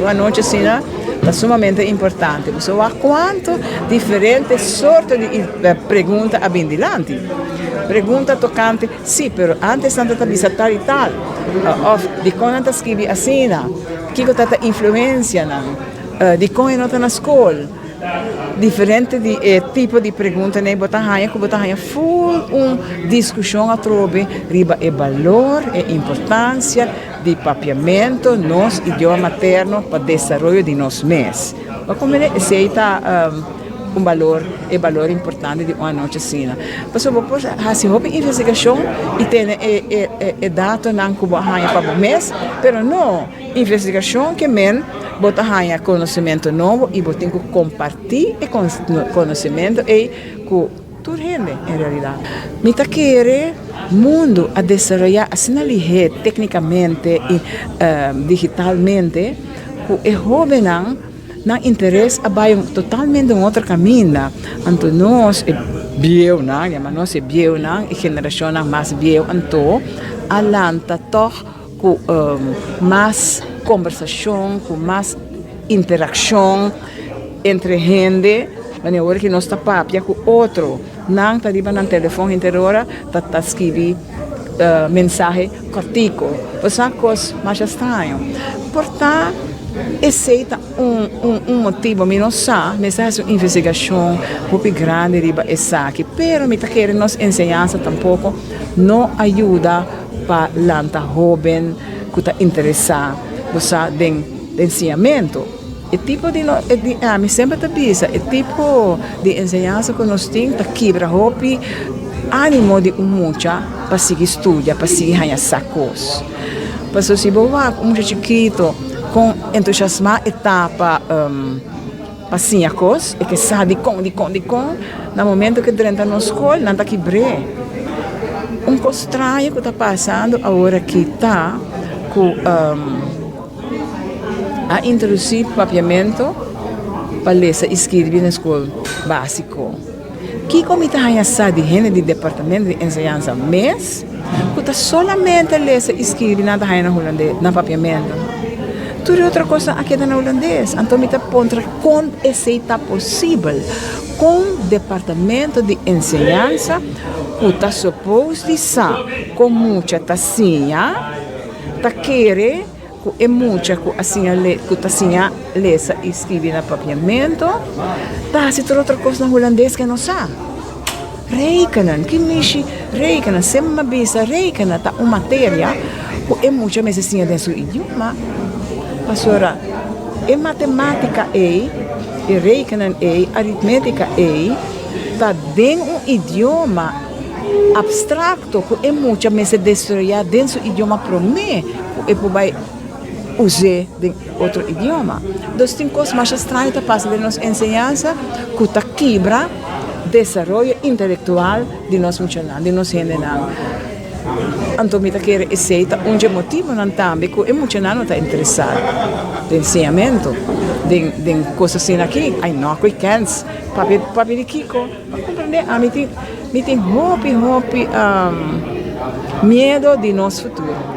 Un anochi asina ta sumamente importante. Pasobra wak kuantu diferente sorto di pregunta a bin dilanti. Pregunta tokante, si, pero antes nan ta bisa tal i tal. Òf dikon nan ta skibi asina? Kiko ta ta influensianan? Dikon e no ta na skol? Diferente di e tipo di preguntanan bo ta haña ku bo ta haña ful un diskushon atrobe riba e balor, e importansia di papiamentu, nos idioma materno, pa desaroyo di nos mes. Bo komprende? Esei ta un balor, e balor importante di un anochi asina. Pasobra bo por hasi hopi investigashon i tene e datonan ku bo a haña pa bo mes, pero no investigashon ke men bo ta haña konosementu nobo i bo tin ku kompartí e konosementu ei ku tur hende en realidat. Mi ta kere mundu a desaroyá asina lihé téknikamente i digitalmente ku e hóbennan nan interes a bai totalmente un otro kaminda. Anto nos e bieunan, yama nos e bieunan, e generashonnan mas bieu anto a lanta tòg ku mas kombersashon, ku mas interakshon entre hende. Wanneer ora ki nos ta papia ku otro, nan ta riba nan telefon henter ora ta ta skibi mensahe kòrtiku. Bo sa kos masha straño. Por ta esei ta un un motibu, mi no sa, mester hasi un investigashon hopi grandi riba esaki, pero mi ta kere nos enseñansa tampoko no a yuda pa lanta hóben ku ta interesá, bo sa, den den siñamentu. E tipo di no di ami semper ta bisa e tipo di enseñansa ku nos tin ta kibra hopi ánimo di un mucha pa sigui studia, pa sigui haña sa kos. Pasobra si bo wak un mucha chikito kon entusiasmá e ta pa Pa siña kos, e ke sa dikon, dikon, dikon. Na momento ke drenta nos skol, nan ta kibr'é. Un kos straño ku ta pasando awor aki ta ku a introdusí papiamentu pa lesa i skirbi na skol básiko. Kiko mi ta haña sa di hende di departamento di enseñansa mes ku ta solamente lesa i skirbi nan ta haña na hulandes, na papiamentu? Tur e otro kosnan a keda na hulandes. Anto mi ta puntra kon esei ta posibel? Kon departamento di enseñansa ku ta supos di sa kon mucha ta siña ta kere Ku e mucha ku a siña ku ta siña lesa i skibi na papiamentu ta hasi tur otro kos na hulandes ke no sa. Rekenen, ki mishi rekenen? Semper mi a bisa rekenen ta un materia ku e mucha mester siña den su idioma. Pasobra e matematika ei, e rekenen ei, aritmetika ei ta den un idioma abstrakto ku e mucha mester desaroyá den su idioma promé. Ku e por bai us'é den otro idioma. Dus tin kos masha straño ta pasa den nos enseñansa ku ta kibra desaroyo intelektual di nos muchanan, di nos hendenan. Anto mi ta kere esei ta un dje motibonan tambe ku e muchanan no ta interesá den enseñamentu, den den kos asina aki. Ai no ku e kens, papia papia di kiko? Bo a komprendé? Ami tin mi tin hopi hopi miedo di nos futuro.